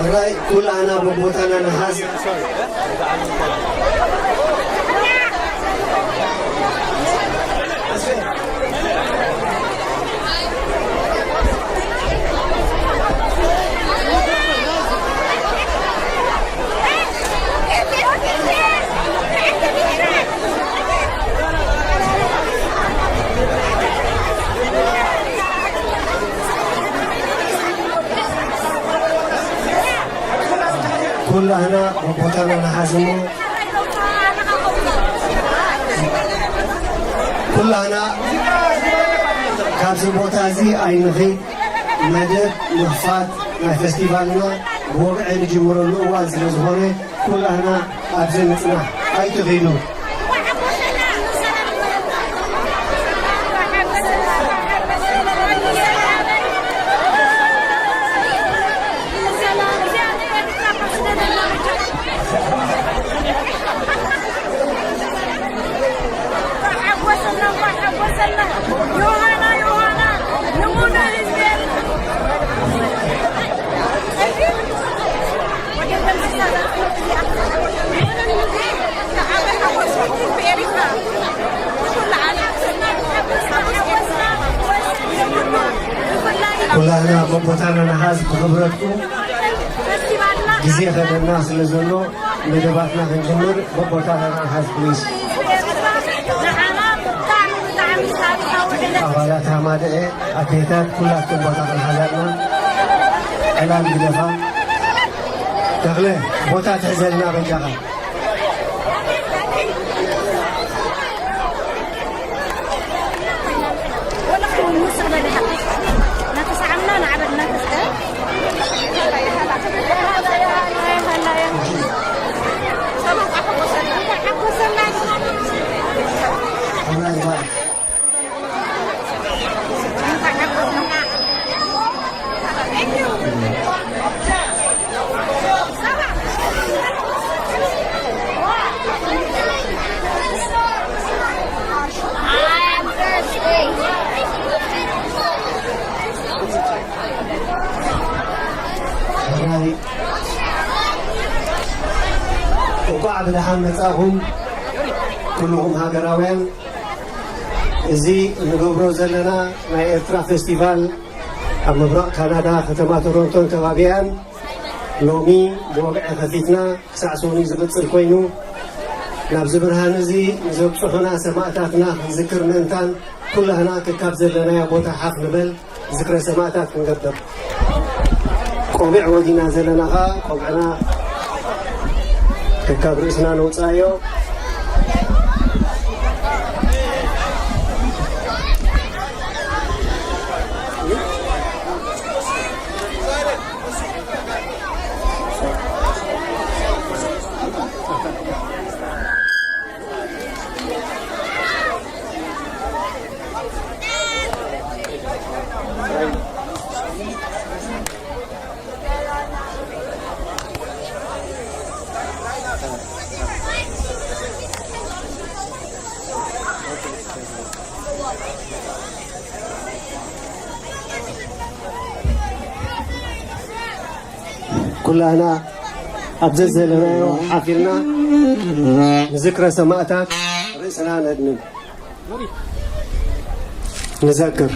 ራይ ኩላና ብቦታና ንሓዝ። ኩላህና ብቦታና ንሓዝ እሞ ኩላህና ካብዚ ቦታ እዚ ኣይንኺድ። መደብ ምኽፋት ናይ ፌስቲቫልና ብወግዒ ንጅምረሉ እዋን ስለ ዝኾነ ኩላህና ኣብዚ ንጽናሕ፣ ኣይትኺዱ። ኩላህና በቦታና ንሓዝ ብኽብረትኩም። ግዜ ከደና ስለ ዘሎ መደባትና ክንጅምር በቦታና ንሓዝ ፕሊስ። ኣባላት ሃማደኤ፣ ኣዴታት፣ ኩላትኩም ቦታ ክንሓዛልና። ዕላል ግደፋ። ተኽለ፣ ቦታ ትሕዘልና በጃኻ። ሕራይ፣ እንኳዕ ብደሓን መጻእኹም ኩልኹም ሃገራውያን። እዚ እንገብሮ ዘለና ናይ ኤርትራ ፌስቲቫል ኣብ ምብራቕ ካናዳ፣ ከተማ ቶሮንቶን ከባቢኣን፣ ሎሚ ብወግዒ ከፊትና ክሳዕ ሰኑይ ዝቕጽል ኮይኑ፣ ናብዚ ብርሃን እዚ ንዘብጽሑና ሰማእታትና ክንዝክር ምእንታን፣ ኩላህና ከካብ ዘለናዮ ቦታ ሓፍ ንበል። ዝክረ ሰማእታት ክንገብር ቆቢዕ ወጊና ዘለና ኸዓ ቆብዕና ከካብ ርእስና ነውፅኣዮ። ኩላህና ኣብ ዘዘለናዮ ሓፊርና ንዝክረ ሰማእታት ርእስና ነድንን። ንዘክር።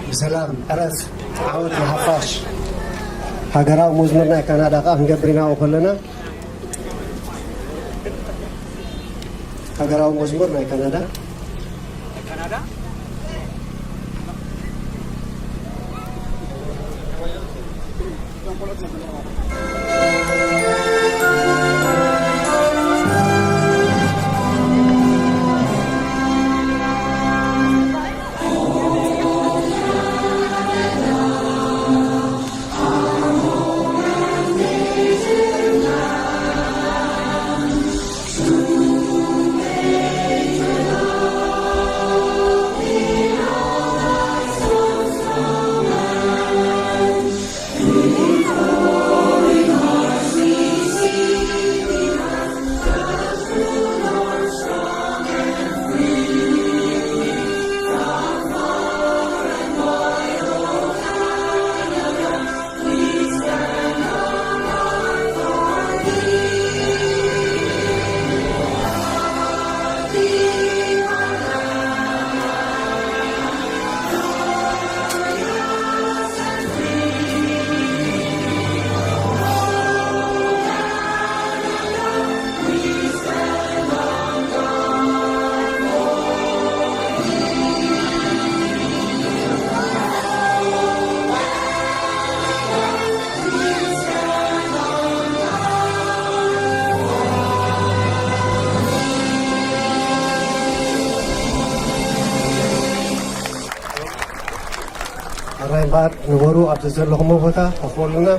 ብሰላም ዕረፍ፣ ዓወት ንሓፋሽ። ሃገራዊ መዝሙር ናይ ካናዳ ከኣ ክንገብር ኢና ኣብኡ ከለና። ሃገራዊ መዝሙር ናይ ካናዳ። እምበኣር ንበሩ ኣብዚ ዘለኹሞ ቦታ ተኽበሉና።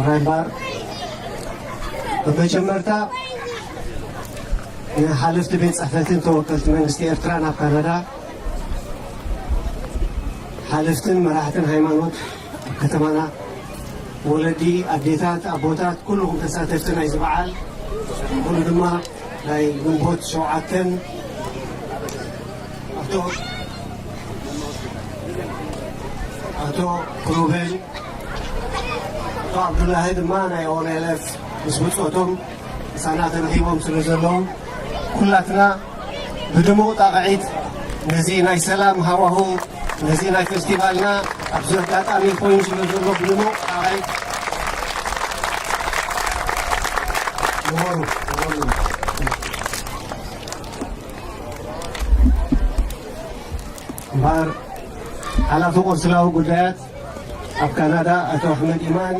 ራይምባር ብመጀመርታ ንሓለፍቲ ቤት ጽሕፈትን ተወከልቲ መንግስቲ ኤርትራ ናብ ካናዳ፣ ሓለፍትን መራሕትን ሃይማኖት ኣብ ከተማና፣ ወለዲ፣ ኣዴታት፣ ኣቦታት፣ ኩልኹም ተሳተፍቲ ናይዚ በዓል፣ ኩሉ ድማ ናይ ግንቦት ሸውዓተን ኣቶ ኣቶ ክሩቤል፣ ኣቶ ዓብዱላሂ ድማ ናይ ኦንኤልኤፍ ምስ ብጾቶም ምሳና ተረኺቦም ስለ ዘለዉ፣ ኩላትና ብድሙቕ ጣቕዒት ነዚ ናይ ሰላም ሃዋሁ፣ ነዚ ናይ ፌስቲቫልና ኣብዚ ኣጋጣሚ ኮይኑ ስለ ዘሎ ብድሙቕ ጣቕዒት ንበሩ፣ ንበሩ። እምበኣር ሓላፊ ቆንስላዊ ጉዳያት ኣብ ካናዳ ኣቶ ኣሕመድ ኢማን፣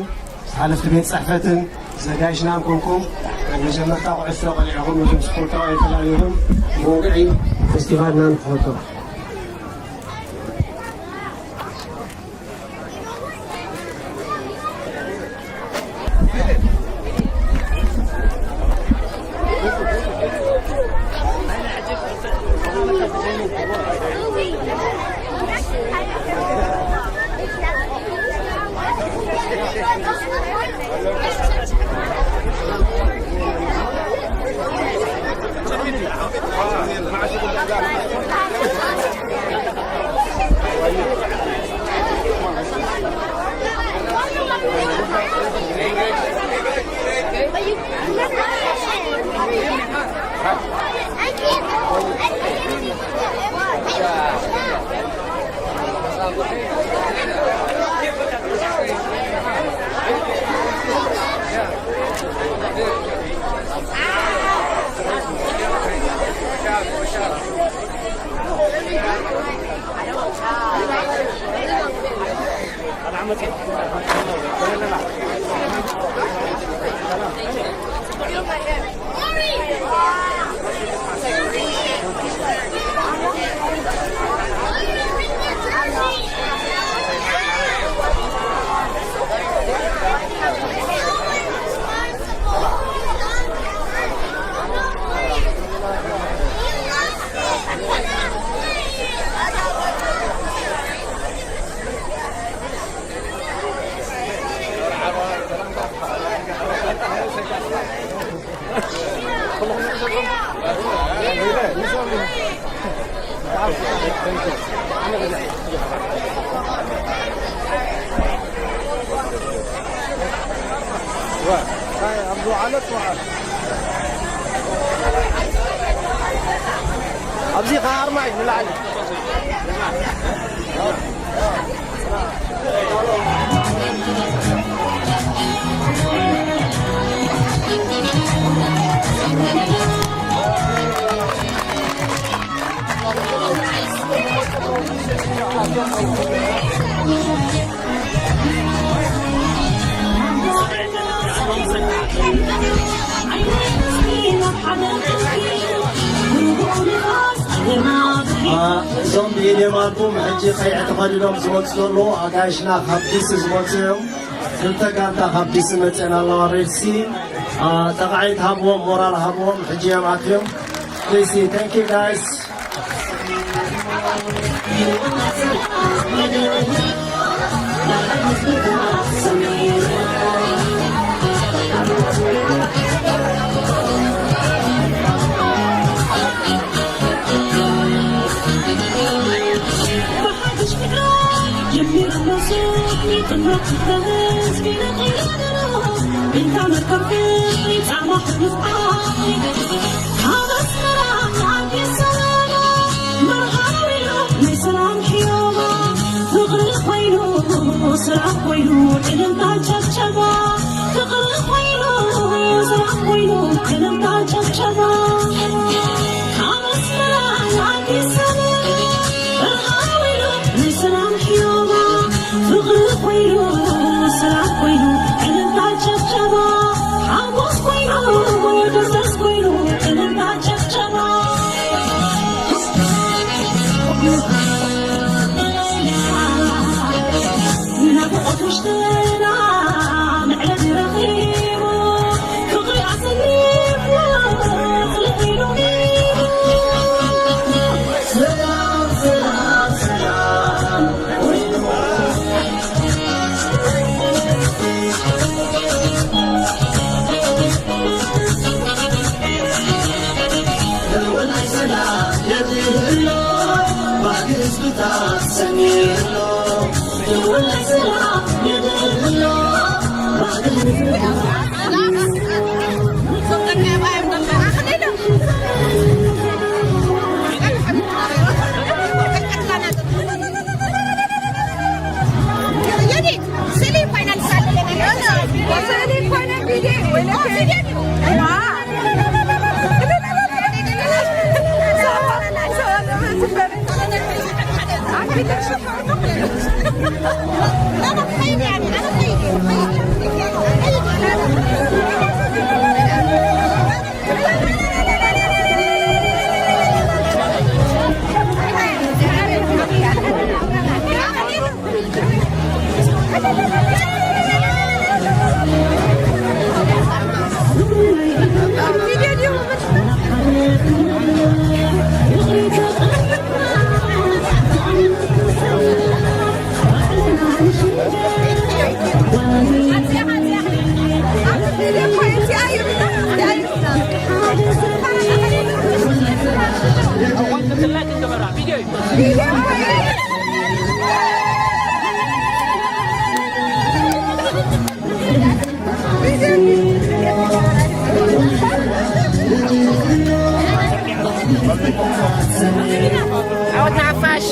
ሓለፍቲ ቤት ጽሕፈትን ዘጋይሽናን ኮንኩም፣ መጀመርታ ኩዕሶ ቀሊዕኹም፣ ነቶም ስፖርታውያን ተላቢኹም፣ መውግዒ ፌስቲቫልና ንክፈቶ። ኣብዚ ኸዓ ኣርማ እዩ ንላዕሊ። እዞም ብኢድዮም ኣልቦም ሕጂ ከይዕተኸልሎም ዝመፁ ዘለዉ ኣጋይሽና ካብ ዲሲ ዝመፁ እዮም። ክልተ ጋንታ ካብ ዲሲ መፅአን ኣለዋ። ሬድሲ ጠቕዓይት ሃብዎም፣ ሞራል ሃብዎም። ሕጂ እዮም ኣትዮም። ሬድሲ፣ thank you guys። ዓወት ንሓፋሽ።